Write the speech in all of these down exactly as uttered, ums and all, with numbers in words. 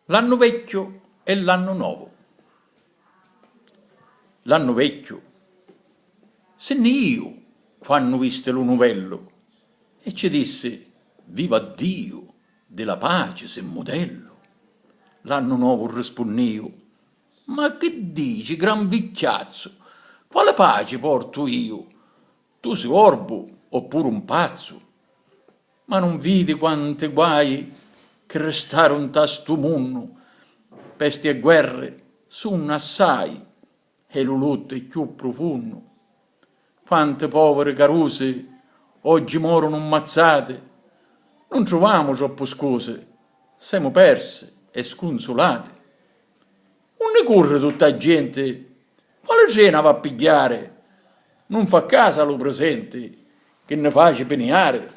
L'annu vecchiu e l'annu novu. L'annu vecchiu si nni iju quannu visti lu nuvellu e ci dissi: "Viva Diu, di la paci si mudellu." L'annu novu rispunniu: "Ma chi dici, gran vicchiazzu? Quali paci portu iu? Tu si orbu oppuru un pazzu? Ma nun vidi quanti guai chi ristaru nta stu munnu? Pesti e guerri sunnu assai e lu luttu è cchiù prufunnu. Quanti poviri carusi oggi morunu mmazzati, nun truvamu troppu scusi, semu persi e scunsulati. Unni curri tutta a genti? Quali trena va a pigghiari? Nun fa casu a lu prisenti chi nni faci piniari.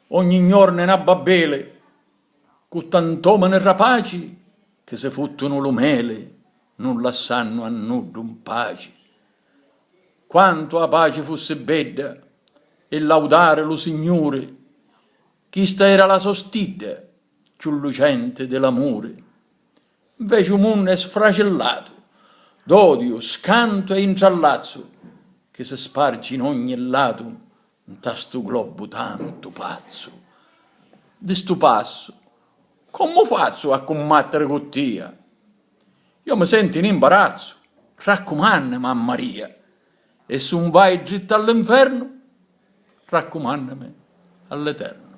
Ogni gnornu è na babbeli cu tant'omini rapaci chi si futtunu lu meli nun lassannu a nuddu 'n paci. Quantu a paci fussi bedda e laudari lu Signuri, chista era la so stidda cchiù lucenti di l'amuri. Nveci u munnu è sfracillatu d'odiu, scantu e intrallazzu chi si spargi in ogni latu nta stu globu tantu pazzu. Di stu passu, comu fazzu a cummattiri cu tia? Io mi sentu in imbarazzu, raccumannami a Maria, e si un vai drittu all'infernu, raccumannami all'Eternu.